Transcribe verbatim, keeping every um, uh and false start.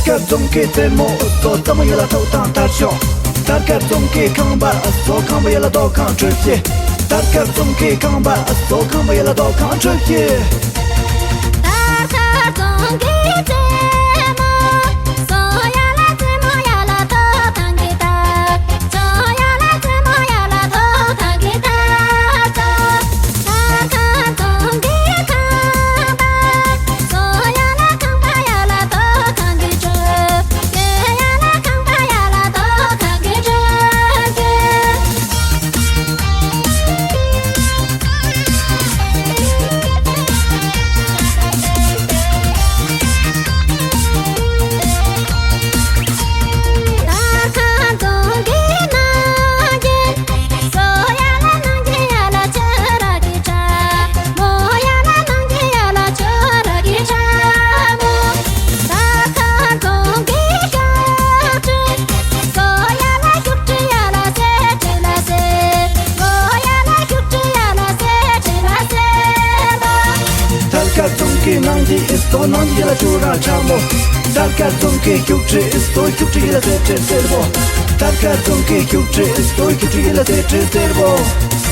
དཀར་རྫོང་གི་རྩེ་མོ་ཨུ་ཚོ་རྩེ་མོ་ཡ་ལ་ཐོག་ཐང་དར་ཤོག་དར་དཀར་རྫོང་གི་ཁང་པ་ཨུ་ཚོ་ཁང་པ་ཡ་ལ་ཐོག་ཁང་ཁྲོད་ཀྱི། དར་དཀར་རྫོང་གི་ཁང་པ་ཨུ་ཚོ་ཁང་པ་ཡ་ལ་ཐོག་ཁང་ཁྲོད་ཀྱི། དར་དཀར་རྫོང་གི་རྩེ་མོ་ཨུ་ཚོ་ཡ་ལ་རྩེ་མོ་ཡ་ལ་ཐོག་ཐང་གི་དར། དར་དཀར་རྫོང་གི་ནང་གི་ཨི་སོ་ནང་གི་ལ་ཆུ་ར་ཁྲ་མོ། དར་དཀར་རྫོང་གི་ཁྱུག་ཁྲི་ཨི་སོ་ཁྱུག་ཁྲི་ལ་སེ་ཁྲི་སེར་པོ། དར་དཀར་རྫོང་གི་ཁྱུག་ཁྲི་ཨི་སོ་ཁྱུག་ཁྲི་ལ་སེ་ཁྲི་སེར་པོ།